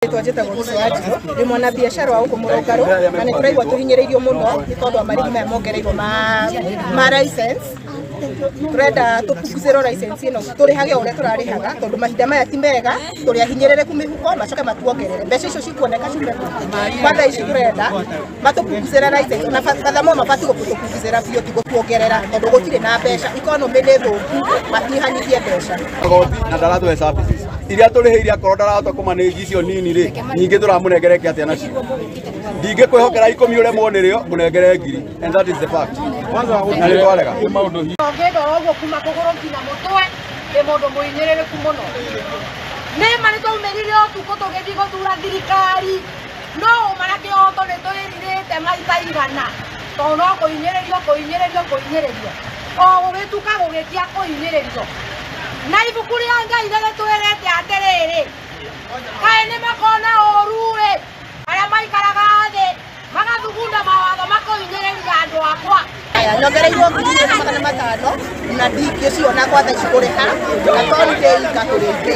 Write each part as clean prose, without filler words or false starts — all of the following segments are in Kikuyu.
Njĩtagwo Gĩcũa ndĩ mwana biacara wa gũkũ Mũrũngarũ na nĩ tũraigua tũhinyĩrĩirio mũno nĩ tondũ wa marĩhi maya mongereirwo ma license. Tũrenda tũpunguzĩrwo license ĩno, tũrĩhage o ũrĩa tũrarĩhaga, tondũ mahinda maya ti mega, tũrĩ ahinyĩrĩrĩku mĩhuko, macoke matuongerere mbeca icio cikuoneka ciume kũ? Kwa thaa ici tũrenda matũpunguzĩre license, na batha mo mabatiĩ gũtũpunguzĩra biũ, ti gũtuongerera, tondũ gũtirĩ na mbeca, economy nĩ thũku, matinyihanyihie mbeca. Magoti na ndaratũhe services iria tũrĩhĩire, akorwo ndarahota kũmanĩji icio nini rĩ, ningĩ tũramũnengereke atĩa nacio? Ndingĩkwĩhokera 10 ũremwo nĩrĩo ngũnengere 1000, and that is the fact, na nĩ twarega. Ũngĩndora ũguo kuma kũgũrũ nginya mũtwe, ndĩ mũndũ mũhinyĩrĩrĩku mũno. Nĩ ma nĩ twaumĩrire ũtukũ tũgĩthiĩ gũthura thirikari, no ũma na kĩhoto nĩ twĩrirĩte maita igana, tondũ no kũhinyĩrĩrio, kũhinyĩrĩrio, kũhinyĩrĩrio, o gũgĩtuka gũgĩkia kũhinyĩrĩrio. Na ibuku rĩa Ngai nĩ rĩtwĩrĩte atĩrĩrĩ, kaĩ nĩ makona ũru-ĩ arĩa maikaraga thĩ magathugunda mawatho makũhinyĩrĩria andũ akwa. Aya, nyongereirwo 2500 na ndingĩciona kwa thaa ici kũrĩha, na tondũ ndĩ ika tũrĩ aingĩ.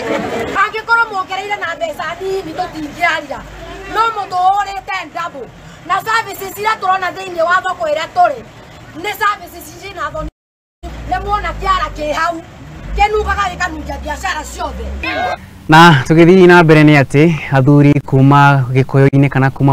Angĩkorwo muongereire na mbeca nini tũtingĩaria, no mũtũhũrĩte double, na services iria tũrona thĩinĩ wa thoko ĩrĩa tũrĩ nĩ services ciina thoni. Nĩ muona kĩara kĩ hau kĩnungaga gĩkanungia biacara ciothe. Na tũgĩthiĩ na mbere nĩ atĩ athuri kuma Gĩkũyũ-inĩ kana kuma